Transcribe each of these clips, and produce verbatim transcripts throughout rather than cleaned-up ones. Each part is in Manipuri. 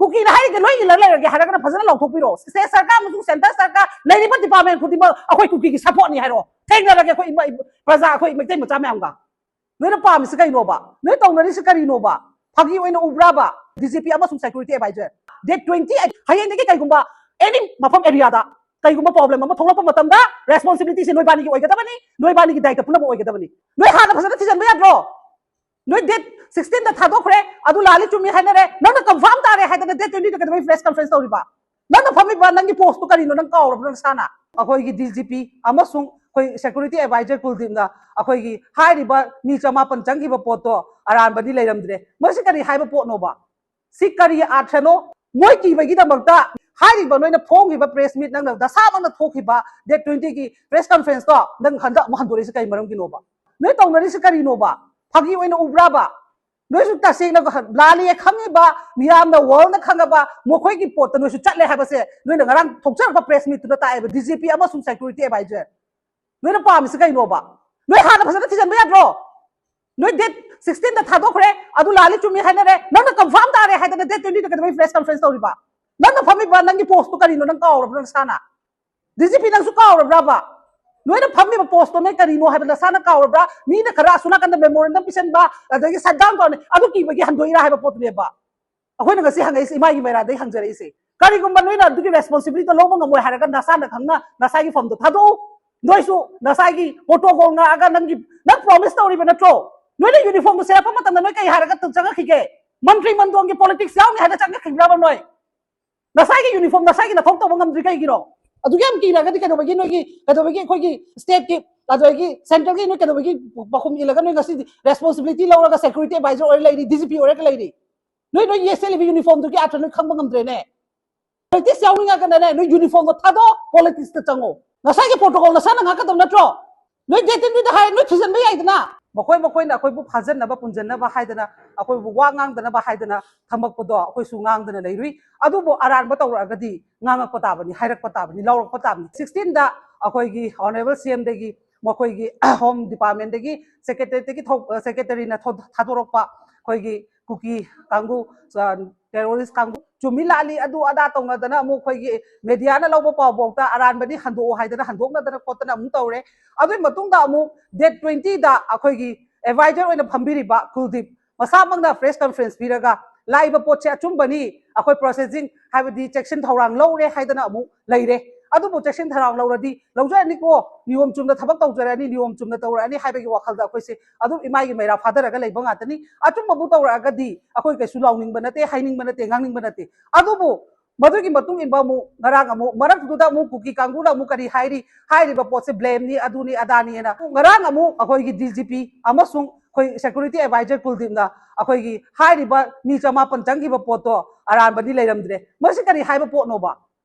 ꯀꯨꯀꯤꯅ ꯍꯥꯏꯔꯤꯁꯦ ꯂꯣꯏ ꯏꯜꯂ ꯂꯩꯔꯒꯦ ꯍꯥꯏꯔꯒꯅ ꯐꯖꯅ ꯂꯥꯎꯊꯣꯛꯄꯤꯔꯣ꯫ ꯁ꯭ꯇꯦꯠ ꯁꯔꯀꯥꯔ ꯑꯃꯁꯨꯡ ꯁꯦꯟꯇꯔ ꯁꯔꯀꯥꯔ ꯂꯩꯔꯤꯕ ꯗꯤꯄꯥꯔꯠꯃꯦꯟ ꯈꯨꯗꯤꯡꯃꯛ ꯑꯩꯈꯣꯏ ꯀꯨꯀꯤꯒꯤ ꯁꯞꯄꯣꯔꯠꯅꯤ ꯍꯥꯏꯔꯣ꯫ ꯊꯦꯡꯅꯔꯒꯦ ꯑꯩꯈꯣꯏ ꯏꯃꯥ-, ꯏ-, ꯄ꯭ꯔꯖꯥ, ꯑꯩꯈꯣꯏ ꯃꯩꯇꯩ ꯃꯆꯥ ꯃꯌꯥꯝꯒ꯫ ꯅꯣꯏꯅ ꯄꯥꯝꯃꯤꯁꯤ ꯀꯩꯅꯣꯕ? ꯅꯣꯏ ꯇꯧꯅꯔꯤꯁꯤ ꯀꯔꯤꯅꯣꯕ? ꯐꯥꯒꯤ ꯑꯣꯏꯅ ꯎꯕ꯭ꯔꯥꯕ? ꯗꯤ ꯖꯤ ꯄꯤ ꯑꯃꯁꯨꯡ security adviser, dated twenty eight, ꯍꯌꯦꯡꯗꯒꯤ ꯀꯩꯒꯨꯝꯕ ꯑꯦꯅꯤ ꯃꯐꯝ ꯑꯦꯔꯤꯌꯥꯗ ꯀꯩꯒꯨꯝꯕ ꯄ꯭ꯔꯣꯕ꯭ꯂꯦꯝ ꯑꯃ ꯊꯣꯛꯂꯛꯄ ꯃꯇꯝꯗ ꯔꯦꯁꯄꯣꯟꯁꯤꯕꯤꯂꯤꯇꯤꯁꯦ ꯅꯣꯏꯕꯥꯅꯤꯒꯤ ꯑꯣꯏꯒꯗꯕꯅꯤ, ꯅꯣꯏꯕꯥꯅꯤꯒꯤ ꯗꯥꯏꯇ ꯄꯨꯝꯅꯃꯛ ꯑꯣꯏꯒꯗꯕꯅꯤ꯫ ꯅꯣꯏ ꯍꯥꯟꯅ ꯐꯖꯅ ꯊꯤꯖꯤꯟꯕ ꯌꯥꯗ꯭ꯔꯣ? ꯅꯣꯏ ꯗꯦꯠ ꯁꯤꯛꯁꯇꯤꯟꯗ ꯊꯥꯗꯣꯛꯈ꯭ꯔꯦ, ꯑꯗꯨ ꯂꯥꯜꯂꯤ ꯆꯨꯝꯃꯤ ꯍꯥꯏꯅꯔꯦ, ꯅꯪꯅ ꯀꯟꯐꯥꯔꯝ ꯇꯥꯔꯦ ꯍꯥꯏꯗꯅ ꯗꯦꯠ ꯇ꯭ꯋꯦꯟꯇꯤꯗ ꯀꯩꯗꯧꯕꯩ ꯄ꯭ꯔꯦꯁ ꯀꯟꯐꯔꯦꯟꯁ ꯇꯧꯔꯤꯕ? ꯅꯪꯅ ꯐꯝꯃꯤꯕ ꯅꯪꯒꯤ ꯄꯣꯁꯇꯨ ꯀꯔꯤꯅꯣ? ꯅꯪ ꯀꯥꯎꯔꯕ꯭ꯔꯣ ꯅꯁꯥꯅ? ꯑꯩꯈꯣꯏꯒꯤ ꯗꯤ ꯖꯤ ꯄꯤ ꯑꯃꯁꯨꯡ ꯑꯩꯈꯣꯏ ꯁꯦꯀ꯭ꯌꯨꯔꯤꯇꯤ ꯑꯦꯗꯚꯥꯏꯖꯔ ꯀꯨꯜꯗꯤꯞꯅ ꯑꯩꯈꯣꯏꯒꯤ ꯍꯥꯏꯔꯤꯕ ꯃꯤ ꯆꯃꯥꯄꯟ ꯆꯪꯈꯤꯕ ꯄꯣꯠꯇꯣ ꯑꯔꯥꯟꯕꯗꯤ ꯂꯩꯔꯝꯗ꯭ꯔꯦ꯫ ꯃꯁꯤ ꯀꯔꯤ ꯍꯥꯏꯕ ꯄꯣꯠꯅꯣꯕ? ꯁꯤ ꯀꯔꯤ ꯑꯥꯔꯊꯅꯣ? ꯃꯣꯏ ꯀꯤꯕꯒꯤꯗꯃꯛꯇ ꯍꯥꯏꯔꯤꯕ ꯅꯣꯏꯅ ꯐꯣꯡꯈꯤꯕ ꯄ꯭ꯔꯦꯁ ꯃꯤꯠ, ꯅꯪꯅ ꯅꯁꯥꯃꯛꯅ ꯊꯣꯛꯈꯤꯕ ꯗꯦꯠ ꯇ꯭ꯋꯦꯟꯇꯤꯒꯤ ꯄ꯭ꯔꯦꯁ ꯀꯟꯐꯔꯦꯟꯁꯇꯣ ꯅꯪ ꯍꯟꯗꯛ ꯑꯃꯨꯛ ꯍꯟꯗꯣꯔꯛꯏꯁꯤ ꯀꯔꯤ ꯃꯔꯝꯒꯤꯅꯣꯕ? ꯅꯣꯏ ꯇꯧꯅꯔꯤꯁꯤ ꯀꯔꯤꯅꯣꯕ? ꯐꯥꯒꯤ ꯑꯣꯏꯅ ꯎꯕ꯭ꯔꯥꯕ? ꯅꯣꯏꯁꯨ ꯇꯁꯦꯡꯅ ꯂꯥꯜꯂꯤ ꯈꯪꯉꯤꯕ, ꯃꯤꯌꯥꯝꯅ ꯋꯥꯔꯜꯅ ꯈꯪꯉꯕ ꯃꯈꯣꯏꯒꯤ ꯄꯣꯠꯇ ꯅꯣꯏꯁꯨ ꯆꯠꯂꯦ ꯍꯥꯏꯕꯁꯦ ꯅꯣꯏꯅ ꯉꯔꯥꯡ ꯊꯣꯛꯆꯔꯛꯄ ꯄ꯭ꯔꯦꯁ ꯃꯤꯠꯇꯨꯗ ꯇꯥꯛꯑꯦꯕ, ꯗꯤ ꯖꯤ ꯄꯤ ꯑꯃꯁꯨꯡ ꯁꯦꯀ꯭ꯌꯨꯔꯤꯇꯤ ꯑꯦꯗꯚꯥꯏꯖꯔ꯫ ꯅꯣꯏꯅ ꯄꯥꯝꯃꯤꯁꯤ ꯀꯩꯅꯣꯕ? ꯅꯣꯏ ꯍꯥꯟꯅ ꯐꯖꯅ ꯊꯤꯖꯤꯟꯕ ꯌꯥꯗ꯭ꯔꯣ? ꯅꯣꯏ ꯗꯦꯠ ꯁꯤꯛꯁꯇꯤꯟꯗ ꯊꯥꯗꯣꯛꯈ꯭ꯔꯦ, ꯑꯗꯨ ꯂꯥꯜꯂꯤ ꯆꯨꯝꯃꯤ ꯍꯥꯏꯅꯔꯦ, ꯅꯪꯅ ꯀꯟꯐꯥꯔꯝ ꯇꯥꯔꯦ ꯍꯥꯏꯗꯅ ꯗꯦꯠ ꯇ꯭ꯋꯦꯟꯇꯤꯗ ꯀꯩꯗꯧꯕꯩ ꯄ꯭ꯔꯦꯁ ꯀꯟꯐꯔꯦꯟꯁ ꯇꯧꯔꯤꯕ? ꯅꯪꯅ ꯐꯝꯃꯤꯕ ꯅꯪꯒꯤ ꯄꯣꯁꯇꯨ ꯀꯔꯤꯅꯣ? ꯅꯪ ꯀꯥꯎꯔꯕ꯭ꯔꯣ ꯅꯁꯥꯅ? ꯗꯤ ꯖꯤ ꯄꯤ ꯅꯪꯁꯨ ꯀꯥꯎꯔꯕ꯭ꯔꯕ? ꯅꯣꯏꯅ ꯐꯝꯃꯤꯕ ꯄꯣꯁꯇꯣ ꯅꯣꯏ ꯀꯔꯤꯅꯣ ꯍꯥꯏꯕ ꯅꯁꯥꯅ ꯀꯥꯎꯔꯕ꯭ꯔꯥ? ꯃꯤꯅ ꯈꯔ ꯑꯁꯣꯝ ꯅꯥꯀꯟꯗ ꯃꯦꯃꯣꯔꯦꯟꯗꯝ ꯄꯤꯁꯟꯕ, ꯑꯗꯒꯤ ꯁꯠ ꯗꯥꯎꯟ ꯇꯧꯔꯅꯤ, ꯑꯗꯨ ꯀꯤꯕꯒꯤ ꯍꯟꯗꯣꯛꯏꯔꯥ ꯍꯥꯏꯕ ꯄꯣꯠꯇꯨꯅꯦꯕ ꯑꯩꯈꯣꯏꯅ ꯉꯁꯤ ꯍꯪꯉꯛꯏꯁꯦ, ꯏꯃꯥꯒꯤ ꯃꯩꯔꯥꯗꯩ ꯍꯪꯖꯔꯛꯏꯁꯦ꯫ ꯀꯔꯤꯒꯨꯝꯕ ꯅꯣꯏꯅ ꯑꯗꯨꯒꯤ ꯔꯦꯁꯄꯣꯟꯁꯤꯕꯤꯂꯤꯇꯤꯗꯣ ꯂꯧꯕ ꯉꯝꯃꯣꯏ ꯍꯥꯏꯔꯒ ꯅꯁꯥꯅ ꯈꯪꯅ ꯅꯁꯥꯒꯤ ꯐꯝꯗꯣ ꯊꯥꯗꯣꯛꯎ꯫ ꯅꯣꯏꯁꯨ ꯅꯁꯥꯒꯤ ꯄ꯭ꯔꯣꯇꯣꯀꯣꯜ ꯉꯥꯛꯑꯒ ꯅꯪꯒꯤ, ꯅꯪ ꯄ꯭ꯔꯣꯃꯤꯁ ꯇꯧꯔꯤꯕ ꯅꯠꯇ꯭ꯔꯣ? ꯅꯣꯏꯅ ꯌꯨꯅꯤꯐꯣꯔꯝꯗꯣ ꯁꯦꯠꯂꯛꯄ ꯃꯇꯝꯗ ꯅꯣꯏ ꯀꯩ ꯍꯥꯏꯔꯒ ꯆꯪꯉꯛꯈꯤꯒꯦ? ꯃꯟꯇ꯭ꯔꯤ ꯃꯟꯗꯣꯟꯒꯤ ꯄꯣꯂꯤꯇꯤꯛꯁ ꯌꯥꯎꯅꯤ ꯍꯥꯏꯅ ꯆꯪꯉꯛꯈꯤꯕ꯭ꯔꯕ ꯅꯣꯏ? ꯅꯁꯥꯒꯤ ꯌꯨꯅꯤꯐꯣꯔꯝ ꯅꯁꯥꯒꯤ ꯅꯊꯧ ꯇꯧꯕ ꯉꯝꯗ꯭ꯔꯤ ꯀꯩꯒꯤꯅꯣ? ꯑꯗꯨꯛ ꯌꯥꯝ ꯀꯤꯔꯒꯗꯤ ꯀꯩꯗꯧꯕꯒꯤ ꯅꯣꯏꯒꯤ, ꯀꯩꯗꯧꯕꯒꯤ ꯑꯩꯈꯣꯏꯒꯤ ꯁ꯭ꯇꯦꯠꯀꯤ, ꯑꯗꯨꯗꯒꯤ ꯁꯦꯟꯇ꯭ꯔꯒꯤ ꯅꯣꯏ ꯀꯩꯗꯧꯕꯒꯤ ꯃꯈꯨꯝ ꯏꯜꯂꯒ ꯅꯣꯏ ꯉꯁꯤꯗꯤ ꯔꯦꯁꯄꯣꯟꯁꯤꯕꯤꯂꯤꯇꯤ ꯂꯧꯔꯒ ꯁꯦꯀ꯭ꯌꯨꯔꯤꯇꯤ ꯑꯦꯗꯚꯥꯏꯖꯔ ꯑꯣꯏꯔ ꯂꯩꯔꯤ, ꯗꯤ ꯖꯤ ꯄꯤ ꯑꯣꯏꯔꯒ ꯂꯩꯔꯤ? ꯅꯣꯏ, ꯅꯣꯏ ꯌꯦ ꯁꯦꯠꯂꯤꯕ ꯌꯨꯅꯤꯐꯣꯔꯝꯗꯨꯒꯤ ꯑꯥꯔꯊ ꯅꯣꯏ ꯈꯪꯕ ꯉꯝꯗ꯭ꯔꯦꯅꯦ꯫ ꯄꯣꯂꯤꯇꯤꯛꯁ ꯌꯥꯎꯅꯤꯡꯉꯒꯅꯅꯦ, ꯅꯣꯏ ꯌꯨꯅꯤꯐꯣꯔꯝꯗꯣ ꯊꯥꯗꯣꯛꯑꯣ, ꯄꯣꯂꯤꯇꯤꯛꯁꯇ ꯆꯪꯉꯣ꯫ ꯅꯁꯥꯒꯤ ꯄ꯭ꯔꯣꯇꯣꯀꯣꯜ ꯅꯁꯥꯅ ꯉꯥꯛꯀꯗꯕ ꯅꯠꯇ꯭ꯔꯣ? ꯅꯣꯏ ꯗꯦꯠ ꯇꯦꯟꯗꯨꯗ ꯍꯥꯏ, ꯅꯣꯏ ꯊꯤꯖꯤꯟꯕ ꯌꯥꯏꯗꯅ꯫ ꯃꯈꯣꯏ ꯃꯈꯣꯏꯅ ꯑꯩꯈꯣꯏꯕꯨ ꯐꯥꯖꯟꯅꯕ, ꯄꯨꯟꯖꯟꯅꯕ ꯍꯥꯏꯗꯅ, ꯑꯩꯈꯣꯏꯕꯨ ꯋꯥ ꯉꯥꯡꯗꯅꯕ ꯍꯥꯏꯗꯅ ꯊꯝꯃꯛꯄꯗꯣ ꯑꯩꯈꯣꯏꯁꯨ ꯉꯥꯡꯗꯅ ꯂꯩꯔꯨꯏ꯫ ꯑꯗꯨꯕꯨ ꯑꯔꯥꯟꯕ ꯇꯧꯔꯛꯑꯒꯗꯤ ꯉꯥꯡꯉꯛꯄ ꯇꯥꯕꯅꯤ, ꯍꯥꯏꯔꯛꯄ ꯇꯥꯕꯅꯤ, ꯂꯥꯎꯔꯛꯄ ꯇꯥꯕꯅꯤ꯫ ꯁꯤꯛꯁꯇꯤꯟꯗ ꯑꯩꯈꯣꯏꯒꯤ ꯑꯣꯅꯔꯦꯕꯜ ꯁꯤ ꯑꯦꯝꯗꯒꯤ, ꯃꯈꯣꯏꯒꯤ ꯍꯣꯝ ꯗꯤꯄꯥꯔꯠꯃꯦꯟꯗꯒꯤ ꯁꯦꯀ꯭ꯔꯦꯇꯔꯤꯗꯒꯤ ꯊꯣꯛ-, ꯁꯦꯀ꯭ꯔꯦꯇꯔꯤꯅ ꯊꯣ-, ꯊꯥꯗꯣꯔꯛꯄ ꯑꯩꯈꯣꯏꯒꯤ ꯀꯨꯀꯤ ꯀꯥꯡꯕꯨ, ꯇꯦꯔꯣꯔꯤꯁ ꯀꯥꯡꯕꯨ ꯆꯨꯝꯃꯤ ꯂꯥꯜꯂꯤ ꯑꯗꯨ ꯑꯗꯥ ꯇꯧꯅꯗꯅ ꯑꯃꯨꯛ ꯑꯩꯈꯣꯏꯒꯤ ꯃꯦꯗꯤꯌꯥꯅ ꯂꯧꯕ ꯄꯥꯎꯐꯥꯎꯗ ꯑꯔꯥꯟꯕꯅꯤ ꯍꯟꯗꯣꯛꯑꯣ ꯍꯥꯏꯗꯅ ꯍꯟꯗꯣꯛꯅꯗꯅ ꯈꯣꯠꯇꯅ ꯑꯃꯨꯛ ꯇꯧꯔꯦ꯫ ꯑꯗꯨꯒꯤ ꯃꯇꯨꯡꯗ ꯑꯃꯨꯛ ꯗꯦꯠ ꯇ꯭ꯋꯦꯟꯇꯤꯗ ꯑꯩꯈꯣꯏꯒꯤ ꯑꯦꯗꯚꯥꯏꯖꯔ ꯑꯣꯏꯅ ꯐꯝꯕꯤꯔꯤꯕ ꯀꯨꯜꯗꯤꯞ ꯃꯁꯥꯃꯛꯅ ꯄ꯭ꯔꯦꯁ ꯀꯟꯐꯔꯦꯟꯁ ꯄꯤꯔꯒ ꯂꯥꯛꯏꯕ ꯄꯣꯠꯁꯦ ꯑꯆꯨꯝꯕꯅꯤ, ꯑꯩꯈꯣꯏ ꯄ꯭ꯔꯣꯁꯦꯁꯤꯡ ꯍꯥꯏꯕꯗꯤ ꯆꯦꯛꯁꯤꯟ ꯊꯧꯔꯥꯡ ꯂꯧꯔꯦ ꯍꯥꯏꯗꯅ ꯑꯃꯨꯛ ꯂꯩꯔꯦ꯫ ꯑꯗꯨꯕꯨ ꯆꯦꯛꯁꯤꯟ ꯊꯧꯔꯥꯡ ꯂꯧꯔꯗꯤ ꯂꯧꯖꯔꯅꯤꯀꯣ, ꯅꯤꯌꯣꯝ ꯆꯨꯝꯅ ꯊꯕꯛ ꯇꯧꯖꯔꯅꯤ, ꯅꯤꯌꯣꯝ ꯆꯨꯝꯅ ꯇꯧꯔꯛꯑꯅꯤ ꯍꯥꯏꯕꯒꯤ ꯋꯥꯈꯜꯗ ꯑꯩꯈꯣꯏꯁꯦ ꯑꯗꯨꯝ ꯏꯃꯥꯏꯒꯤ ꯃꯩꯔꯥ ꯐꯥꯊꯔꯒ ꯂꯩꯕ ꯉꯥꯛꯇꯅꯤ꯫ ꯑꯆꯨꯝꯕꯕꯨ ꯇꯧꯔꯛꯑꯒꯗꯤ ꯑꯩꯈꯣꯏ ꯀꯩꯁꯨ ꯂꯥꯎꯅꯤꯡꯕ ꯅꯠꯇꯦ, ꯍꯥꯏꯅꯤꯡꯕ ꯅꯠꯇꯦ, ꯉꯥꯡꯅꯤꯡꯕ ꯅꯠꯇꯦ꯫ ꯑꯗꯨꯕꯨ ꯃꯗꯨꯒꯤ ꯃꯇꯨꯡ ꯏꯟꯕ ꯑꯃꯨꯛ ꯉꯔꯥꯡ ꯑꯃꯨꯛ ꯃꯔꯛꯇꯨꯗ ꯑꯃꯨꯛ ꯀꯨꯀꯤ ꯀꯥꯡꯕꯨꯅ ꯑꯃꯨꯛ ꯀꯔꯤ ꯍꯥꯏꯔꯤ? ꯍꯥꯏꯔꯤꯕ ꯄꯣꯠꯁꯦ ꯕ꯭ꯂꯦꯝꯅꯤ, ꯑꯗꯨꯅꯤ ꯑꯗꯥꯅꯤꯅ꯫ ꯉꯔꯥꯡ ꯑꯃꯨꯛ ꯑꯩꯈꯣꯏꯒꯤ ꯗꯤ ꯖꯤ ꯄꯤ ꯑꯃꯁꯨꯡ ꯑꯩꯈꯣꯏ ꯁꯦꯀ꯭ꯌꯨꯔꯤꯇꯤ ꯑꯦꯗꯚꯥꯏꯖꯔ ꯀꯨꯜꯗꯤꯞꯅ ꯑꯩꯈꯣꯏꯒꯤ ꯍꯥꯏꯔꯤꯕ ꯃꯤ ꯆꯃꯥꯄꯟ ꯆꯪꯈꯤꯕ ꯄꯣꯠꯇꯣ ꯑꯔꯥꯟꯕꯗꯤ ꯂꯩꯔꯝꯗ꯭ꯔꯦ꯫ ꯃꯁꯤ ꯀꯔꯤ ꯍꯥꯏꯕ ꯄꯣꯠꯅꯣꯕ?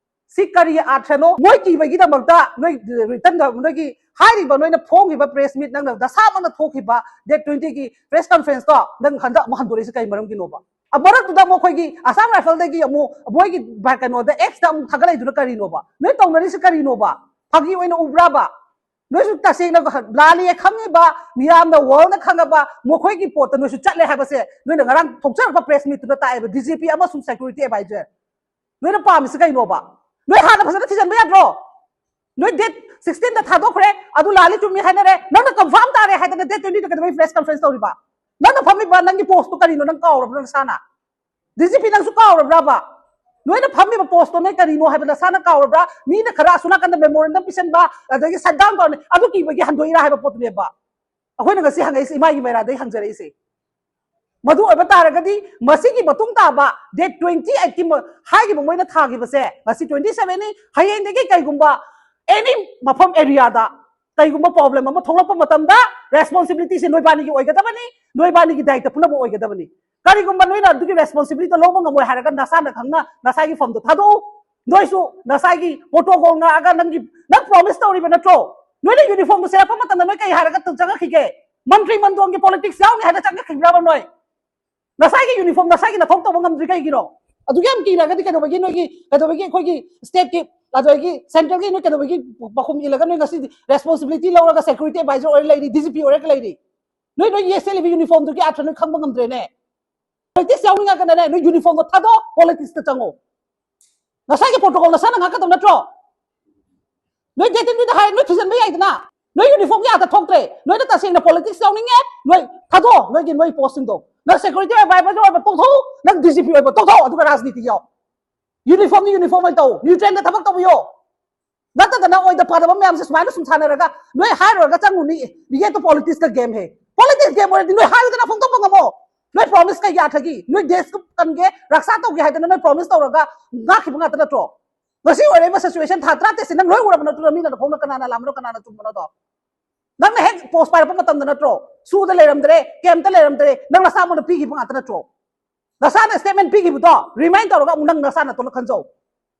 ꯁꯤ ꯀꯔꯤ ꯑꯥꯔꯊꯅꯣ? ꯃꯣꯏ ꯀꯤꯕꯒꯤꯗꯃꯛꯇ ꯅꯣꯏ ꯔꯤꯇꯟꯗ ꯅꯣꯏꯒꯤ ꯍꯥꯏꯔꯤꯕ ꯅꯣꯏꯅ ꯐꯣꯡꯈꯤꯕ ꯄ꯭ꯔꯦꯁ ꯃꯤꯠ, ꯅꯪꯅ ꯅꯁꯥꯃꯛꯅ ꯊꯣꯛꯈꯤꯕ ꯗꯦꯠ ꯇ꯭ꯋꯦꯟꯇꯤꯒꯤ ꯄ꯭ꯔꯦꯁ ꯀꯟꯐꯔꯦꯟꯁꯇꯣ ꯅꯪ ꯍꯟꯗꯛ ꯑꯃꯨꯛ ꯍꯟꯗꯣꯔꯛꯏꯁꯤ ꯀꯔꯤ ꯃꯔꯝꯒꯤꯅꯣꯕ? ꯃꯔꯛꯇꯨꯗ ꯑꯃꯨꯛ ꯑꯩꯈꯣꯏꯒꯤ ꯑꯁꯥꯝ ꯔꯥꯏꯐꯜꯗꯒꯤ ꯑꯃꯨꯛ ꯃꯣꯏꯒꯤ ꯀꯩꯅꯣꯗ ꯑꯦꯛꯁꯇ ꯑꯃꯨꯛ ꯊꯥꯒꯠꯂꯛꯏꯗꯨꯅ ꯀꯔꯤꯅꯣꯕ? ꯅꯣꯏ ꯇꯧꯅꯔꯤꯁꯤ ꯀꯔꯤꯅꯣꯕ? ꯐꯥꯒꯤ ꯑꯣꯏꯅ ꯎꯕ꯭ꯔꯥꯕ? ꯅꯣꯏꯁꯨ ꯇꯁꯦꯡꯅ ꯂꯥꯜꯂꯦ ꯈꯪꯉꯤꯕ, ꯃꯤꯌꯥꯝꯅ ꯋꯥꯔꯜꯅ ꯈꯪꯉꯕ ꯃꯈꯣꯏꯒꯤ ꯄꯣꯠꯇ ꯅꯣꯏꯁꯨ ꯆꯠꯂꯦ ꯍꯥꯏꯕꯁꯦ ꯅꯣꯏꯅ ꯉꯔꯥꯡ ꯊꯣꯛꯆꯔꯛꯄ ꯄ꯭ꯔꯦꯁ ꯃꯤꯠꯇꯨꯗ ꯇꯥꯛꯑꯦꯕ, ꯗꯤ ꯖꯤ ꯄꯤ ꯑꯃꯁꯨꯡ ꯁꯦꯀ꯭ꯌꯨꯔꯤꯇꯤ ꯑꯦꯗꯚꯥꯏꯖꯔ꯫ ꯅꯣꯏꯅ ꯄꯥꯝꯃꯤꯁꯤ ꯀꯩꯅꯣꯕ? ꯅꯣꯏ ꯍꯥꯟꯅ ꯐꯖꯅ ꯊꯤꯖꯤꯟꯕ ꯌꯥꯗ꯭ꯔꯣ? ꯅꯣꯏ ꯗꯦꯠ ꯁꯤꯛꯁꯇꯤꯟꯗ ꯊꯥꯗꯣꯛꯈ꯭ꯔꯦ, ꯑꯗꯨ ꯂꯥꯜꯂꯤ ꯆꯨꯝꯃꯤ ꯍꯥꯏꯅꯔꯦ, ꯅꯪꯅ ꯀꯟꯐꯥꯔꯝ ꯇꯥꯔꯦ ꯍꯥꯏꯗꯅ ꯗꯦꯠ ꯇ꯭ꯋꯦꯟꯇꯤꯗ ꯀꯩꯗꯧꯕꯩ ꯄ꯭ꯔꯦꯁ ꯀꯟꯐꯔꯦꯟꯁ ꯇꯧꯔꯤꯕ? ꯅꯪꯅ ꯐꯝꯃꯤꯕ ꯅꯪꯒꯤ ꯄꯣꯁꯇꯨ ꯀꯔꯤꯅꯣ ꯅꯪ ꯀꯥꯎꯔꯕ꯭ꯔꯥ ꯅꯁꯥꯅ? ꯗꯤ ꯖꯤ ꯄꯤ ꯅꯪꯁꯨ ꯀꯥꯎꯔꯕ꯭ꯔꯥꯕ? ꯅꯣꯏꯅ ꯐꯝꯃꯤꯕ ꯄꯣꯁꯇꯣ ꯅꯣꯏ ꯀꯔꯤꯅꯣ ꯍꯥꯏꯕ ꯅꯁꯥꯅ ꯀꯥꯎꯔꯕ꯭ꯔꯥ? ꯃꯤꯅ ꯈꯔ ꯑꯁꯣꯝ ꯅꯥꯀꯟꯗ ꯃꯦꯃꯣꯔꯦꯟꯗꯝ ꯄꯤꯁꯟꯕ, ꯑꯗꯒꯤ ꯁꯠ ꯗꯥꯎꯟ ꯇꯧꯔꯅꯤ, ꯑꯗꯨ ꯀꯤꯕꯒꯤ ꯍꯟꯗꯣꯛꯏꯔꯥ ꯍꯥꯏꯕ ꯄꯣꯠꯇꯨꯅꯦꯕ ꯑꯩꯈꯣꯏꯅ ꯉꯁꯤ ꯍꯪꯉꯛꯏꯁꯦ, ꯏꯃꯥꯒꯤ ꯃꯩꯔꯥꯗꯩ ꯍꯪꯖꯔꯛꯏꯁꯦ꯫ ꯃꯗꯨ ꯑꯣꯏꯕ ꯇꯥꯔꯒꯗꯤ ꯃꯁꯤꯒꯤ ꯃꯇꯨꯡ ꯇꯥꯕ ꯗꯦꯠ ꯇ꯭ꯋꯦꯟꯇꯤ ꯑꯩꯠꯀꯤ ꯃ-, ꯍꯥꯏꯈꯤꯕ ꯃꯣꯏꯅ ꯊꯥꯈꯤꯕꯁꯦ, ꯉꯁꯤ ꯇ꯭ꯋꯦꯟꯇꯤ ꯁꯚꯦꯟꯅꯤ, ꯍꯌꯦꯡꯗꯒꯤ ꯀꯩꯒꯨꯝꯕ ꯑꯦꯅꯤ ꯃꯐꯝ ꯑꯦꯔꯤꯌꯥꯗ ꯀꯩꯒꯨꯝꯕ ꯄ꯭ꯔꯣꯕ꯭ꯂꯦꯝ ꯑꯃ ꯊꯣꯛꯂꯛꯄ ꯃꯇꯝꯗ ꯔꯦꯁꯄꯣꯟꯁꯤꯕꯤꯂꯤꯇꯤꯁꯦ ꯅꯣꯏꯕꯥꯅꯤꯒꯤ ꯑꯣꯏꯒꯗꯕꯅꯤ, ꯅꯣꯏꯕꯥꯅꯤꯒꯤ ꯗꯥꯏꯇ ꯄꯨꯝꯅꯃꯛ ꯑꯣꯏꯒꯗꯕꯅꯤ꯫ ꯀꯔꯤꯒꯨꯝꯕ ꯅꯣꯏꯅ ꯑꯗꯨꯒꯤ ꯔꯦꯁꯄꯣꯟꯁꯤꯕꯤꯂꯤꯇꯤ ꯂꯧꯕ ꯉꯝꯃꯣꯏ ꯍꯥꯏꯔꯒ ꯅꯁꯥꯅ ꯈꯪꯅ ꯅꯁꯥꯒꯤ ꯐꯝꯗꯣ ꯊꯥꯗꯣꯛꯎ꯫ ꯅꯣꯏꯁꯨ ꯅꯁꯥꯒꯤ ꯄ꯭ꯔꯣꯇꯣꯀꯣꯜ ꯉꯥꯛꯑꯒ ꯅꯪꯒꯤ, ꯅꯪ ꯄ꯭ꯔꯣꯃꯤꯁ ꯇꯧꯔꯤꯕ ꯅꯠꯇ꯭ꯔꯣ? ꯅꯣꯏꯅ ꯌꯨꯅꯤꯐꯣꯔꯝꯗꯣ ꯁꯦꯠꯂꯛꯄ ꯃꯇꯝꯗ ꯅꯣꯏ ꯀꯩ ꯍꯥꯏꯔꯒ ꯆꯪꯉꯛꯈꯤꯒꯦ? ꯃꯟꯇ꯭ꯔꯤ ꯃꯟꯗꯣꯟꯒꯤ ꯄꯣꯂꯤꯇꯤꯛꯁ ꯌꯥꯎꯅꯤ ꯍꯥꯏꯅ ꯆꯪꯉꯛꯈꯤꯕ꯭ꯔꯕ ꯅꯣꯏ? ꯅꯁꯥꯒꯤ ꯌꯨꯅꯤꯐꯣꯔꯝ ꯅꯁꯥꯒꯤ ꯅꯊꯧ ꯇꯧꯕ ꯉꯝꯗ꯭ꯔꯤ ꯀꯩꯒꯤꯅꯣ? ꯑꯗꯨꯛ ꯌꯥꯝ ꯀꯤꯔꯒꯗꯤ ꯀꯩꯗꯧꯕꯒꯤ ꯅꯣꯏꯒꯤ, ꯀꯩꯗꯧꯕꯒꯤ ꯑꯩꯈꯣꯏꯒꯤ ꯁ꯭ꯇꯦꯠꯀꯤ, ꯑꯗꯨꯗꯒꯤ ꯁꯦꯟꯇ꯭ꯔꯦꯜꯒꯤ ꯅꯣꯏ ꯀꯩꯗꯧꯕꯒꯤ ꯄꯥꯎꯈꯨꯝ ꯏꯜꯂꯒ ꯅꯣꯏ ꯉꯁꯤꯗꯤ ꯔꯦꯁꯄꯣꯟꯁꯤꯕꯤꯂꯤꯇꯤ ꯂꯧꯔꯒ ꯁꯦꯀ꯭ꯌꯨꯔꯤꯇꯤ ꯑꯦꯗꯚꯥꯏꯖꯔ ꯑꯣꯏꯔ ꯂꯩꯔꯤ, ꯗꯤ ꯖꯤ ꯄꯤ ꯑꯣꯏꯔꯒ ꯂꯩꯔꯤ? ꯅꯣꯏ, ꯅꯣꯏ ꯌꯦꯁ ꯁꯦꯠꯂꯤꯕ ꯌꯨꯅꯤꯐꯣꯔꯝꯗꯨꯒꯤ ꯑꯥꯔꯊ ꯅꯣꯏ ꯈꯪꯕ ꯉꯝꯗ꯭ꯔꯦꯅꯦ꯫ ꯄꯣꯂꯤꯇꯤꯛꯁ ꯌꯥꯎꯅꯤꯡꯉꯒꯅꯅꯦ, ꯅꯣꯏ ꯌꯨꯅꯤꯐꯣꯔꯝꯗꯣ ꯊꯥꯗꯣꯛ, ꯄꯣꯂꯤꯇꯤꯛꯁꯇ ꯆꯪꯉꯣ꯫ ꯉꯁꯥꯏꯒꯤ ꯄ꯭ꯔꯣꯇꯣꯀꯣꯜ ꯅꯁꯥꯅ ꯉꯥꯛꯀꯗꯕ ꯅꯠꯇ꯭ꯔꯣ? ꯅꯣꯏ ꯗꯦꯠ ꯇꯦꯟꯗꯨꯗ ꯍꯥꯏ, ꯅꯣꯏ ꯊꯤꯖꯤꯟꯕ ꯌꯥꯏꯗꯅ꯫ ꯅꯣꯏ ꯌꯨꯅꯤꯐꯣꯔꯝꯒꯤ ꯑꯥꯗ ꯊꯣꯛꯇ꯭ꯔꯦ꯫ ꯅꯣꯏꯅ ꯇꯁꯦꯡꯅ ꯄꯣꯂꯤꯇꯤꯛꯁ ꯌꯥꯎꯅꯤꯡꯉꯦ, ꯅꯣꯏ ꯊꯥꯗꯣꯛꯑꯣ ꯅꯣꯏꯒꯤ, ꯅꯣꯏ ꯄꯣꯁꯁꯤꯡꯗꯣ꯫ ꯅꯪ ꯁꯦꯀ꯭ꯌꯨꯔꯤꯇꯤ ꯑꯣꯏꯕ ꯍꯥꯏꯕꯗꯣ ꯑꯣꯏꯕ ꯇꯣꯛꯊꯣꯛꯎ, ꯅꯪ ꯗꯤ ꯖꯤ ꯄꯤ ꯑꯣꯏꯕ ꯇꯣꯛꯊꯣꯛꯎ, ꯑꯗꯨꯒ ꯔꯥꯖꯅꯤꯇꯤ ꯌꯥꯎ꯫ ꯌꯨꯅꯤꯐꯣꯔꯝꯗꯤ ꯌꯨꯅꯤꯐꯣꯔꯝ ꯑꯣꯏꯅ ꯇꯧ, ꯅ꯭ꯌꯨꯇ꯭ꯔꯦꯟꯗ ꯊꯕꯛ ꯇꯧꯕꯤꯌꯣ꯫ ꯅꯠꯇꯗꯅ ꯑꯣꯏꯗ ꯄꯥꯗꯕ ꯃꯌꯥꯝꯁꯦ ꯁꯨꯃꯥꯏꯅ ꯁꯨꯝ ꯁꯥꯟꯅꯔꯒ ꯅꯣꯏ ꯍꯥꯏꯔꯨꯔꯒ ꯆꯪꯉꯨꯅꯤ꯫ ꯌꯦꯠꯇ ꯄꯣꯂꯤꯇꯤꯛꯁꯀ ꯒꯦꯝ ꯍꯦ꯫ ꯄꯣꯂꯤꯇꯤꯛꯁ ꯒꯦꯝ ꯑꯣꯏꯔꯗꯤ ꯅꯣꯏ ꯍꯥꯏꯌꯨꯗꯅ ꯐꯣꯡꯗꯣꯛꯄ ꯉꯝꯃꯣ꯫ ꯅꯣꯏ ꯄ꯭ꯔꯣꯃꯤꯁ ꯀꯩ ꯌꯥꯊꯒꯤ? ꯅꯣꯏ ꯗꯦꯁ ꯀꯟꯒꯦ, ꯔꯛꯁꯥ ꯇꯧꯒꯦ ꯍꯥꯏꯗꯅ ꯅꯣꯏ ꯄ꯭ꯔꯣꯃꯤꯁ ꯇꯧꯔꯒ ꯉꯥꯛꯈꯤꯕ ꯉꯥꯛꯇ ꯅꯠꯇ꯭ꯔꯣ? ꯉꯁꯤ ꯑꯣꯏꯔꯛꯏꯕ ꯁꯤꯆꯨꯋꯦꯁꯟ ꯊꯥ ꯇꯔꯥꯇꯔꯦꯠꯁꯦ ꯅꯪ ꯂꯣꯏ ꯎꯔꯕ ꯅꯠꯇ꯭ꯔꯣ? ꯃꯤꯅ ꯐꯣꯡꯅ ꯀꯅꯥꯅ ꯂꯥꯟꯕꯅꯣ, ꯀꯅꯥꯅ ꯆꯨꯝꯕꯅꯣꯗꯣ? ꯅꯪꯅ ꯍꯦꯛ ꯄꯣꯁ ꯄꯥꯏꯔꯛꯄ ꯃꯇꯝꯗ ꯅꯠꯇ꯭ꯔꯣ? ꯁꯨꯗ ꯂꯩꯔꯝꯗ꯭ꯔꯦ, ꯀꯦꯝꯇ ꯂꯩꯔꯝꯗ꯭ꯔꯦ, ꯅꯪ ꯅꯁꯥꯃꯛꯅ ꯄꯤꯈꯤꯕ ꯉꯥꯛꯇ ꯅꯠꯇ꯭ꯔꯣ? ꯅꯁꯥꯅ ꯁ꯭ꯇꯦꯠꯃꯦꯟ ꯄꯤꯈꯤꯕꯗꯣ ꯔꯤꯃꯥꯏꯟ ꯇꯧꯔꯒ ꯑꯃꯨꯛ ꯅꯪ ꯅꯁꯥ ꯅꯇꯣꯟꯗ ꯈꯟꯖꯧ꯫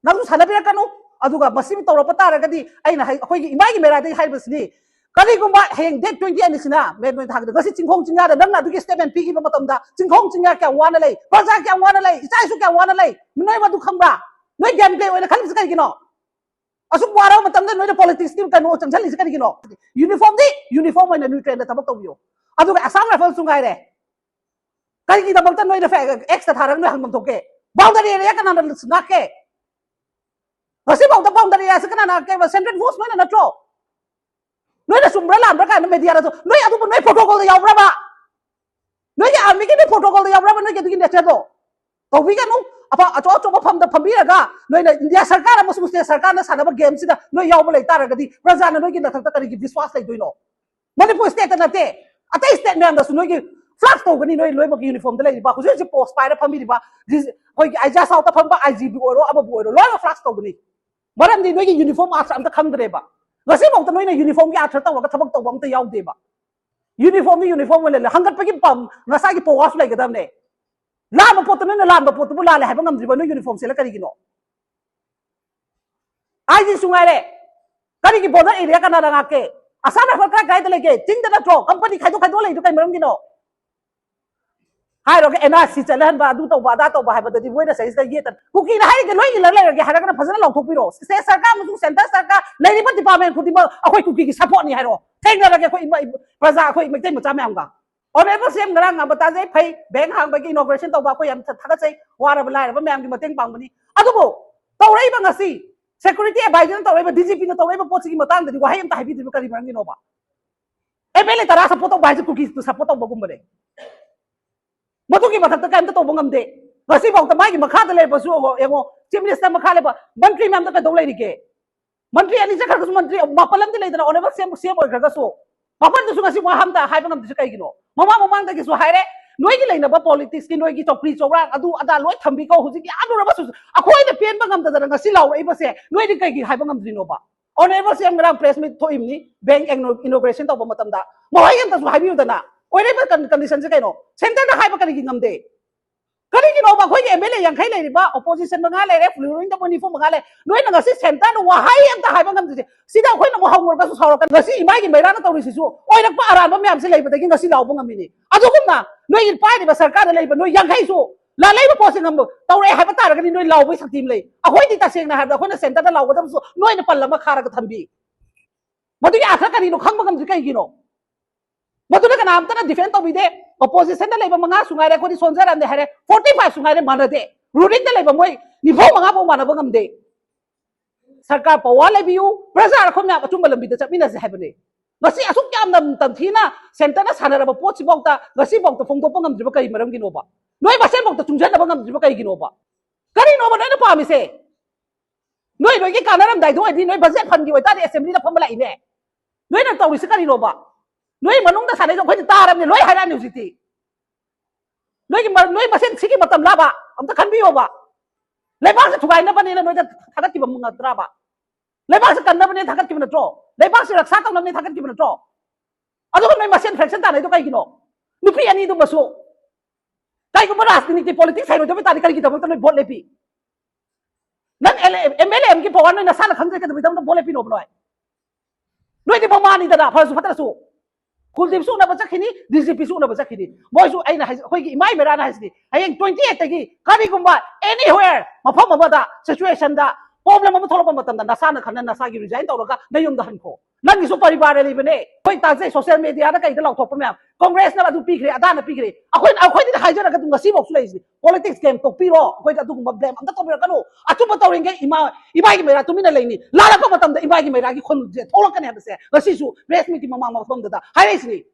ꯅꯪꯁꯨ ꯁꯥꯟꯅꯕꯤꯔꯛꯀꯅꯨ꯫ ꯑꯗꯨꯒ ꯃꯁꯤ ꯇꯧꯔꯛꯄ ꯇꯥꯔꯒꯗꯤ ꯑꯩꯅ ꯍꯥꯏ-, ꯑꯩꯈꯣꯏꯒꯤ ꯏꯃꯥꯒꯤ ꯃꯦꯔꯥꯗꯒꯤ ꯍꯥꯏꯔꯤꯕꯁꯤꯅꯤ, ꯀꯔꯤꯒꯨꯝꯕ ꯍꯌꯦꯡ ꯗꯦꯠ ꯇ꯭ꯋꯦꯟꯇꯤ ꯑꯅꯤꯁꯤꯅ ꯃꯦ ꯇ꯭ꯋꯦꯟꯇꯤ ꯊꯥꯒꯤꯗ ꯉꯁꯤ ꯆꯤꯡꯈꯣꯡ ꯆꯤꯡꯌꯥꯗ ꯅꯪꯅ ꯑꯗꯨꯒꯤ ꯁ꯭ꯇꯦꯠꯃꯦꯟ ꯄꯤꯈꯤꯕ ꯃꯇꯝꯗ ꯆꯤꯡꯈꯣꯡ ꯆꯤꯡꯌꯥ ꯀꯌꯥꯝ ꯋꯥꯅ ꯂꯩ, ꯄ꯭ꯔꯖꯥ ꯀꯌꯥꯝ ꯋꯥꯅ ꯂꯩ, ꯏꯆꯥ ꯏꯁꯨ ꯀꯌꯥꯝ ꯋꯥꯅ ꯂꯩ, ꯅꯣꯏ ꯃꯗꯨ ꯈꯪꯕ꯭ꯔꯥ? ꯅꯣꯏ ꯒꯦꯝ ꯄ꯭ꯂꯦ ꯑꯣꯏꯅ ꯈꯜꯂꯤꯕꯁꯤ ꯀꯔꯤꯒꯤꯅꯣ? ꯑꯁꯨꯛ ꯋꯥꯔꯕ ꯃꯇꯝꯗ ꯅꯣꯏꯅ ꯄꯣꯂꯤꯇꯤꯛꯁꯀꯤ ꯀꯩꯅꯣ ꯆꯪꯁꯤꯜꯂꯤꯁꯤ ꯀꯔꯤꯒꯤꯅꯣ? ꯌꯨꯅꯤꯐꯣꯔꯝꯗꯤ ꯌꯨꯅꯤꯐꯣꯔꯝ ꯑꯣꯏꯅ ꯅ꯭ꯌꯨꯇ꯭ꯔꯦꯟꯗ ꯊꯕꯛ ꯇꯧꯕꯤꯌꯣ꯫ ꯑꯗꯨꯒ ꯑꯁꯥꯝ ꯔꯥꯏꯐꯜꯁꯨ ꯉꯥꯏꯔꯦ, ꯀꯔꯤꯒꯤꯗꯃꯛꯇ ꯅꯣꯏꯅ ꯑꯦꯛꯁꯇ ꯊꯥꯔꯒ ꯅꯣꯏ ꯍꯪꯐꯝ ꯊꯣꯛꯀꯦ? ꯕꯥꯎꯟꯗꯔꯤ ꯑꯦꯔꯤꯌꯥ ꯀꯅꯥꯅ ꯉꯥꯛꯀꯦ? ꯉꯁꯤꯐꯥꯎꯗ ꯕꯥꯎꯟꯗꯔꯤ ꯑꯦꯔꯤꯌꯥꯁꯤ ꯀꯅꯥꯅ ꯉꯥꯛꯀꯦꯕ? ꯁꯦꯟꯇ꯭ꯔꯦꯜ ꯐꯣꯔꯁ ꯅꯣꯏꯅ ꯅꯠꯇ꯭ꯔꯣ? ꯅꯣꯏꯅ ꯆꯨꯝꯕ꯭ꯔꯥ ꯂꯥꯟꯕ꯭ꯔꯥ ꯀꯥꯏꯅ ꯃꯦꯗꯤꯌꯥꯗꯁꯨ ꯅꯣꯏ ꯑꯗꯨꯕꯨ ꯅꯣꯏ ꯄ꯭ꯔꯣꯇꯣꯀꯣꯜꯗ ꯌꯥꯎꯕ꯭ꯔꯕ? ꯅꯣꯏꯒꯤ ꯑꯥꯔꯃꯤꯒꯤ ꯅꯣꯏ ꯄ꯭ꯔꯣꯇꯣꯀꯣꯜꯗ ꯌꯥꯎꯕ꯭ꯔꯕ ꯅꯣꯏꯒꯤ ꯑꯗꯨꯒꯤ ꯅꯦꯆꯔꯗꯣ? ꯇꯧꯕꯤꯒꯅꯨ꯫ ꯑꯐ-, ꯑꯆꯧ ꯑꯆꯧꯕ ꯐꯝꯗ ꯐꯝꯕꯤꯔꯒ ꯅꯣꯏꯅ ꯏꯟꯗꯤꯌꯥ ꯁꯔꯀꯥꯔ ꯑꯃꯁꯨꯡ ꯁ꯭ꯇꯦꯠ ꯁꯔꯀꯥꯔꯅ ꯁꯥꯟꯅꯕ ꯒꯦꯝꯁꯤꯗ ꯅꯣꯏ ꯌꯥꯎꯕ ꯂꯩ ꯇꯥꯔꯒꯗꯤ ꯄ꯭ꯔꯖꯥꯅ ꯅꯣꯏꯒꯤ ꯃꯊꯛꯇ ꯀꯔꯤꯒꯤ ꯕꯤꯁ꯭ꯋꯥꯁ ꯂꯩꯗꯣꯏꯅꯣ? ꯃꯅꯤꯄꯨꯔ ꯁ꯭ꯇꯦꯠꯇ ꯅꯠꯇꯦ, ꯑꯇꯩ ꯁ꯭ꯇꯦꯠ ꯃꯌꯥꯝꯗꯁꯨ ꯅꯣꯏꯒꯤ ꯐ꯭ꯂꯥꯛꯁ ꯇꯧꯒꯅꯤ꯫ ꯅꯣꯏ ꯂꯣꯏꯅꯃꯛ ꯌꯨꯅꯤꯐꯣꯔꯝꯗ ꯂꯩꯔꯤꯕ ꯍꯧꯖꯤꯛ ꯍꯧꯖꯤꯛ ꯄꯣꯁ ꯄꯥꯏꯔ ꯐꯝꯕꯤꯔꯤꯕ ꯗꯤ-, ꯑꯩꯈꯣꯏꯒꯤ ꯑꯥꯏꯖꯤ ꯑꯁꯥꯝꯗ ꯐꯝꯕ ꯑꯥꯏ ꯖꯤꯕꯨ ꯑꯣꯏꯔꯣ, ꯑꯃꯕꯨ ꯑꯣꯏꯔꯣ, ꯂꯣꯏꯅꯃꯛ ꯐ꯭ꯂꯥꯛꯁ ꯇꯧꯒꯅꯤ꯫ ꯃꯔꯝꯗꯤ ꯅꯣꯏꯒꯤ ꯌꯨꯅꯤꯐꯣꯔꯝ ꯑꯥꯔꯊ ꯑꯝꯇ ꯈꯪꯗ꯭ꯔꯦꯕ꯫ ꯉꯁꯤꯐꯥꯎꯗ ꯅꯣꯏꯅ ꯌꯨꯅꯤꯐꯣꯔꯝꯒꯤ ꯑꯥꯔꯊ ꯇꯧꯔꯒ ꯊꯕꯛ ꯇꯧꯕ ꯑꯝꯇ ꯌꯥꯎꯗꯦꯕ꯫ ꯌꯨꯅꯤꯐꯣꯔꯝꯗꯤ ꯌꯨꯅꯤꯐꯣꯔꯝ ꯑꯣꯏꯅ ꯂꯩ-, ꯍꯪꯒꯠꯄꯒꯤ ꯄꯝ ꯉꯁꯥꯏꯒꯤ ꯄꯋꯥꯔꯁꯨ ꯂꯩꯒꯗꯕꯅꯦ꯫ ꯂꯥꯟꯕ ꯄꯣꯠꯇꯨ ꯅꯣꯏꯅ ꯂꯥꯟꯕ ꯄꯣꯠꯇꯨꯕꯨ ꯂꯥꯜꯂꯦ ꯍꯥꯏꯕ ꯉꯝꯗ꯭ꯔꯤꯕ ꯅꯣꯏ ꯌꯨꯅꯤꯐꯣꯔꯝ ꯁꯦꯠꯂ ꯀꯔꯤꯒꯤꯅꯣ? ꯑꯥꯏ ꯖꯤꯁꯨ ꯉꯥꯏꯔꯦ, ꯀꯔꯤꯒꯤ ꯕꯣꯔꯗꯔ ꯑꯦꯔꯤꯌꯥ ꯀꯅꯥꯅ ꯉꯥꯛꯀꯦ? ꯑꯁꯥꯝ ꯔꯥꯏꯐꯜ ꯀꯥꯏ ꯀꯥꯏꯗ ꯂꯩꯒꯦ? ꯆꯤꯡꯗ ꯅꯠꯇ꯭ꯔꯣ? ꯀꯝꯄꯅꯤ ꯈꯥꯏꯗꯣꯛ ꯈꯥꯏꯗꯣꯛ ꯂꯩꯗꯨ ꯀꯩ ꯃꯔꯝꯒꯤꯅꯣ? ꯍꯥꯏꯔꯨꯔꯒ ꯑꯦꯟ ꯑꯥꯔ ꯁꯤ ꯆꯠꯍꯟꯕ, ꯑꯗꯨ ꯇꯧꯕ, ꯑꯗꯥ ꯇꯧꯕ ꯍꯥꯏꯕꯗꯗꯤ ꯃꯣꯏꯅ ꯁꯤꯗꯩꯁꯤꯗ ꯌꯦꯠꯇ ꯀꯨꯀꯤꯅ ꯍꯥꯏꯔꯤꯒꯦ ꯂꯣꯏ ꯏꯜꯂ ꯂꯩꯔꯒꯦ ꯍꯥꯏꯔꯒꯅ ꯐꯖꯅ ꯂꯥꯎꯊꯣꯛꯄꯤꯔꯣ꯫ ꯁ꯭ꯇꯦꯠ ꯁꯔꯀꯥꯔ ꯑꯃꯁꯨꯡ ꯁꯦꯟꯇꯔ ꯁꯔꯀꯥꯔ ꯂꯩꯔꯤꯕ ꯗꯤꯄꯥꯔꯠꯃꯦꯟ ꯈꯨꯗꯤꯡꯃꯛ ꯑꯩꯈꯣꯏ ꯀꯨꯀꯤꯒꯤ ꯁꯞꯄꯣꯔꯠꯅꯤ ꯍꯥꯏꯔꯣ꯫ ꯊꯦꯡꯅꯔꯒꯦ ꯑꯩꯈꯣꯏ ꯏꯃꯥ-, ꯏ-, ꯄ꯭ꯔꯖꯥ, ꯑꯩꯈꯣꯏ ꯃꯩꯇꯩ ꯃꯆꯥ ꯃꯌꯥꯝꯒ꯫ Honorable C M ꯉꯔꯥꯡ ꯉꯥꯡꯕ ꯇꯥꯖꯩ, ꯐꯩ, bank ꯍꯥꯡꯕꯒꯤ inauguration ꯇꯧꯕ ꯑꯩꯈꯣꯏ ꯌꯥꯝ ꯊꯥꯒꯠꯆꯩ, ꯋꯥꯔꯕ ꯂꯥꯏꯔꯕ ꯃꯌꯥꯝꯒꯤ ꯃꯇꯦꯡ ꯄꯥꯡꯕꯅꯤ꯫ ꯑꯗꯨꯕꯨ ꯇꯧꯔꯛꯏꯕ ꯉꯁꯤ security advisorꯅ ꯇꯧꯔꯛꯏꯕ, DGPꯅ ꯇꯧꯔꯛꯏꯕ ꯄꯣꯠꯁꯤꯒꯤ ꯃꯇꯥꯡꯗꯗꯤ ꯋꯥꯍꯩ ꯑꯝꯇ ꯍꯥꯏꯕꯤꯗ꯭ꯔꯤꯕ ꯀꯔꯤ ꯃꯔꯝꯒꯤꯅꯣꯕ? MLA ꯇꯔꯥ support ꯇꯧꯕ ꯍꯥꯏꯁꯦ ꯀꯨꯀꯤꯁꯇꯨ support ꯇꯧꯕꯒꯨꯝꯕꯅꯦ꯫ ꯃꯗꯨꯒꯤ ꯃꯊꯛꯇ ꯀꯔꯤꯝꯇ ꯇꯧꯕ ꯉꯝꯗꯦ꯫ ꯉꯁꯤꯐꯥꯎꯗ ꯃꯥꯒꯤ ꯃꯈꯥꯗ ꯂꯩꯕꯁꯨ ꯌꯦꯡꯉꯣ, chief minister ꯃꯈꯥ ꯂꯩꯕ ꯃꯟꯇ꯭ꯔꯤ ꯃꯌꯥꯝꯗ ꯀꯩꯗꯧ ꯂꯩꯔꯤꯒꯦ? ꯃꯟꯇ꯭ꯔꯤ ꯑꯅꯤ ꯆꯠꯈ꯭ꯔꯒꯁꯨ ꯃꯟꯇ꯭ꯔꯤ ꯃꯥꯄꯜ ꯑꯃꯗꯤ ꯂꯩꯗꯅ, honorable C M, C M ꯑꯣꯏꯈ꯭ꯔꯒꯁꯨ ꯃꯥꯄꯜꯗꯨꯁꯨ ꯉꯁꯤ ꯋꯥ ꯑꯝꯇ ꯍꯥꯏꯕ ꯉꯝꯗ꯭ꯔꯤꯁꯦ ꯀꯩꯒꯤꯅꯣ? ꯃꯃꯥꯡ ꯃꯃꯥꯡꯗꯒꯤꯁꯨ ꯍꯥꯏꯔꯦ, ꯅꯣꯏꯒꯤ ꯂꯩꯅꯕ politicsꯀꯤ ꯅꯣꯏꯒꯤ ꯆꯧꯀ꯭ꯔꯤ ꯆꯧꯔꯥꯡ ꯑꯗꯨ ꯑꯗꯥ ꯂꯣꯏ ꯊꯝꯕꯤꯀꯣ, ꯍꯧꯖꯤꯛ ꯌꯥꯝꯂꯨꯔꯕꯁꯨ ꯑꯩꯈꯣꯏꯅ ꯄꯦꯟꯕ ꯉꯝꯗꯗꯅ ꯉꯁꯤ ꯂꯥꯎꯔꯛꯏꯕꯁꯦ ꯅꯣꯏꯗꯤ ꯀꯩꯒꯤ ꯍꯥꯏꯕ ꯉꯝꯗ꯭ꯔꯤꯅꯣꯕ? Honorable C M ꯉꯔꯥꯡ press meet ꯊꯣꯛꯏꯕꯅꯤ, bank inauguration ꯇꯧꯕ ꯃꯇꯝꯗ ꯃꯈꯣꯏ ꯑꯝꯇꯁꯨ ꯍꯥꯏꯕꯤꯌꯨꯗꯅ, ꯑꯣꯏꯔꯤꯕ conditionꯁꯦ ꯀꯩꯅꯣ? Centreꯗ ꯍꯥꯏꯕ ꯀꯔꯤꯒꯤ ꯉꯝꯗꯦ? ꯀꯔꯤꯒꯤꯅꯣꯕ ꯑꯩꯈꯣꯏꯒꯤ MLA ꯌꯥꯡꯈꯩ ꯂꯩꯔꯤꯕ, opposition ꯃꯉꯥ ꯂꯩꯔꯦ, ꯐꯨꯂꯨꯔꯤꯡꯗ ꯃꯣꯏ ꯅꯤꯐꯨ ꯃꯉꯥ ꯂꯩ, ꯅꯣꯏꯅ ꯉꯁꯤ centreꯗ ꯋꯥꯍꯩ ꯑꯝꯇ ꯍꯥꯏꯕ ꯉꯝꯗ꯭ꯔꯤꯁꯦ? ꯁꯤꯗ ꯑꯩꯈꯣꯏꯅ ꯑꯃꯨꯛ ꯍꯧꯔꯒꯁꯨ ꯁꯥꯎꯔꯛꯀꯅꯤ꯫ ꯉꯁꯤ ꯏꯃꯥꯒꯤ ꯃꯩꯔꯥꯅ ꯇꯧꯔꯤꯁꯤꯁꯨ ꯑꯣꯏꯔꯛꯄ ꯑꯔꯥꯟꯕ ꯃꯌꯥꯝꯁꯦ ꯂꯩꯕꯗꯒꯤ ꯉꯁꯤ ꯂꯥꯎꯕ ꯉꯝꯃꯤꯅꯤ꯫ ꯑꯗꯨꯒꯨꯝꯅ ꯅꯣꯏꯒꯤ ꯄꯥꯏꯔꯤꯕ ꯁꯔꯀꯥꯔꯗ ꯂꯩꯕ ꯅꯣꯏ ꯌꯥꯡꯈꯩꯁꯨ ꯂꯥꯜꯂꯛꯏꯕ ꯄꯣꯠꯁꯦ ꯉꯝꯕ ꯇꯧꯔꯛꯑꯦ ꯍꯥꯏꯕ ꯇꯥꯔꯒꯗꯤ ꯅꯣꯏ ꯂꯥꯎꯕꯒꯤ ꯁꯛꯇꯤ ꯑꯃ ꯂꯩ꯫ ꯑꯩꯈꯣꯏꯗꯤ ꯇꯁꯦꯡꯅ ꯍꯥꯏꯔꯕꯗ ꯑꯩꯈꯣꯏꯅ centreꯗ ꯂꯥꯎꯒꯗꯕꯁꯨ ꯅꯣꯏꯅ ꯄꯜ ꯑꯃ ꯈꯥꯔꯒ ꯊꯝꯕꯤ꯫ ꯃꯗꯨꯒꯤ ꯑꯥꯔꯊ ꯀꯔꯤꯅꯣ ꯈꯪꯕ ꯉꯝꯗ꯭ꯔꯤ ꯀꯩꯒꯤꯅꯣ? ꯃꯗꯨꯅ ꯀꯅꯥꯝꯇꯅ defend ꯇꯧꯕꯤꯗꯦ꯫ Oppositionꯗ ꯂꯩꯕ ꯃꯉꯥꯁꯨ ꯉꯥꯏꯔꯦ, ꯑꯩꯈꯣꯏꯗꯤ ꯁꯣꯟꯖꯔꯝꯅꯦ ꯍꯥꯏꯔꯦ, forty fiveꯁꯨ ꯉꯥꯏꯔꯦ, ꯃꯥꯟꯅꯗꯦ꯫ Rulingꯗ ꯂꯩꯕ ꯃꯣꯏ ꯅꯤꯐꯨ ꯃꯉꯥ ꯐꯥꯎ ꯃꯥꯟꯅꯕ ꯉꯝꯗꯦ꯫ ꯁꯔꯀꯥꯔ power ꯂꯩꯕꯤꯌꯨ, ꯄ꯭ꯔꯖꯥ ꯑꯩꯈꯣꯏ ꯃꯌꯥꯝ ꯑꯆꯨꯝꯕ ꯂꯝꯕꯤꯗ ꯆꯠꯃꯤꯟꯅꯁꯦ ꯍꯥꯏꯕꯅꯦ꯫ ꯉꯁꯤ ꯑꯁꯨꯛ ꯌꯥꯝꯅ ꯇꯝꯊꯤꯅ centreꯅ ꯁꯥꯟꯅꯔꯕ ꯄꯣꯠꯁꯤꯐꯥꯎꯗ ꯉꯁꯤꯐꯥꯎꯗ ꯐꯣꯡꯗꯣꯛꯄ ꯉꯝꯗ꯭ꯔꯤꯕ ꯀꯩ ꯃꯔꯝꯒꯤꯅꯣꯕ? ꯅꯣꯏ ꯃꯁꯦꯟꯐꯥꯎꯗ ꯆꯨꯡꯁꯤꯟꯅꯕ ꯉꯝꯗ꯭ꯔꯤꯕ ꯀꯩꯒꯤꯅꯣꯕ? ꯀꯔꯤꯅꯣꯕ ꯅꯣꯏꯅ ꯄꯥꯝꯃꯤꯁꯦ? ꯅꯣꯏ ꯅꯣꯏꯒꯤ ꯀꯥꯟꯅꯔꯝꯗꯥꯏꯗ ꯑꯣꯏꯗꯤ, ꯅꯣꯏ budget fundꯀꯤ ꯑꯣꯏꯇꯥꯔꯗꯤ assemblyꯗ ꯐꯝꯕ ꯂꯥꯛꯏꯅꯦ꯫ ꯅꯣꯏꯅ ꯇꯧꯔꯤꯁꯤ ꯀꯔꯤꯅꯣꯕ? ꯅꯣꯏ ꯃꯅꯨꯡꯗ ꯁꯥꯟꯅꯩꯗꯣ ꯑꯩꯈꯣꯏꯗꯤ ꯇꯥꯔꯕꯅꯤ, ꯂꯣꯏ ꯍꯥꯏꯔꯛꯑꯅꯤ ꯍꯧꯖꯤꯛꯇꯤ꯫ ꯅꯣꯏꯒꯤ ꯃ-, ꯅꯣꯏ ꯃꯁꯦꯟ ꯁꯤꯒꯤ ꯃꯇꯝ ꯂꯥꯕ ꯑꯝꯇ ꯈꯟꯕꯤꯌꯣꯕ꯫ ꯂꯩꯕꯥꯛꯁꯦ ꯊꯨꯒꯥꯏꯅꯕꯅꯦꯅ ꯅꯣꯏꯗ ꯊꯥꯒꯠꯈꯤꯕ ꯅꯠꯇ꯭ꯔꯕ? ꯂꯩꯕꯥꯛꯁꯦ ꯀꯟꯅꯕꯅꯦ ꯊꯥꯒꯠꯈꯤꯕ ꯅꯠꯇ꯭ꯔꯣ? ꯂꯩꯕꯥꯛꯁꯦ ꯔꯛꯁꯥ ꯇꯧꯅꯕꯅꯦ ꯊꯥꯒꯠꯈꯤꯕ ꯅꯠꯇ꯭ꯔꯣ? ꯑꯗꯨꯒ ꯅꯣꯏ ꯃꯁꯦꯟ faction ꯇꯥꯟꯅꯩꯗꯣ ꯀꯩꯒꯤꯅꯣ? ꯅꯨꯄꯤ ꯑꯅꯤꯗꯨꯃꯁꯨ ꯀꯩꯒꯨꯝꯕ ꯔꯥꯖꯅꯤꯇꯤ politics ꯍꯩꯔꯣꯏꯗꯕ ꯇꯥꯔꯗꯤ ꯀꯔꯤꯒꯤꯗꯃꯛꯇ ꯅꯣꯏ vote ꯂꯦꯞꯄꯤ? ꯅꯪ MLA ꯑꯃꯒꯤ power ꯅꯣꯏ ꯅꯁꯥꯅ ꯈꯪꯖꯩ, ꯀꯩꯗꯧꯕꯩꯗꯃꯛꯇ vote ꯂꯦꯞꯄꯤꯅꯣꯕ ꯅꯣꯏ? ꯅꯣꯏꯗꯤ ꯃꯃꯥꯅꯤꯗꯅ, ꯐꯔꯁꯨ ꯐꯠꯇ꯭ꯔꯁꯨ꯫ ꯀꯨꯜꯗꯤꯞꯁꯨ ꯎꯅꯕ ꯆꯠꯈꯤꯅꯤ, DGPꯁꯨ ꯎꯅꯕ ꯆꯠꯈꯤꯅꯤ꯫ ꯃꯣꯏꯁꯨ, ꯑꯩꯅ ꯍꯥꯏꯁꯦ, ꯑꯩꯈꯣꯏꯒꯤ ꯏꯃꯥ ꯏꯃꯦꯔꯥꯅ ꯍꯥꯏꯁꯤꯗꯤ, ꯍꯌꯦꯡ twenty eightꯇꯒꯤ ꯀꯔꯤꯒꯨꯝꯕ anywhere ꯃꯐꯝ ꯑꯃꯗ situationꯗ problem ꯑꯃ ꯊꯣꯛꯂꯛꯄ ꯃꯇꯝꯗ ꯅꯁꯥꯅ ꯈꯟꯅ ꯅꯁꯥꯒꯤ resign ꯇꯧꯔꯒ ꯅꯌꯨꯝꯗ ꯍꯟꯈꯣ꯫ ꯅꯪꯒꯤꯁꯨ ꯄꯔꯤꯕꯥꯔ ꯂꯩꯕꯅꯦ꯫ ꯑꯩꯈꯣꯏ ꯇꯥꯖꯩ ꯁꯣꯁꯤꯌꯦꯜ ꯃꯦꯗꯤꯌꯥꯗ ꯀꯩꯗ ꯂꯥꯎꯊꯣꯛꯄ ꯃꯌꯥꯝ, ꯀꯣꯡꯒ꯭ꯔꯦꯁꯅ ꯑꯗꯨ ꯄꯤꯈ꯭ꯔꯦ, ꯑꯗꯥꯅ ꯄꯤꯈ꯭ꯔꯦ꯫ ꯑꯩꯈꯣꯏ, ꯑꯩꯈꯣꯏꯗꯤ ꯍꯥꯏꯖꯔꯒ ꯑꯗꯨꯝ ꯉꯁꯤꯐꯥꯎꯁꯨ ꯂꯩꯔꯤꯁꯤꯅꯤ꯫ ꯄꯣꯂꯤꯇꯤꯛꯁ ꯒꯦꯝ ꯇꯣꯛꯄꯤꯔꯣ, ꯑꯩꯈꯣꯏꯗ ꯑꯗꯨꯒꯨꯝꯕ ꯕ꯭ꯂꯦꯝ ꯑꯝꯇ ꯇꯧꯕꯤꯔꯛꯀꯅꯨ꯫ ꯑꯆꯨꯝꯕ ꯇꯧꯔꯤꯉꯩ ꯏꯃꯥ, ꯏꯃꯥꯒꯤ ꯃꯩꯔꯥ ꯇꯨꯃꯤꯟꯅ ꯂꯩꯅꯤ꯫ ꯂꯥꯜꯂꯛꯄ ꯃꯇꯝꯗ ꯏꯃꯥꯒꯤ ꯃꯩꯔꯥꯒꯤ ꯈꯨꯟꯁꯦ ꯊꯣꯛꯂꯛꯀꯅꯤ ꯍꯥꯏꯕꯁꯦ ꯉꯁꯤꯁꯨ ꯄ꯭ꯔꯦꯁ ꯃꯤꯠꯀꯤ ꯃꯃꯥꯡ ꯃꯐꯝꯗꯨꯗ ꯍꯥꯏꯔꯛꯏꯁꯤꯅꯤ꯫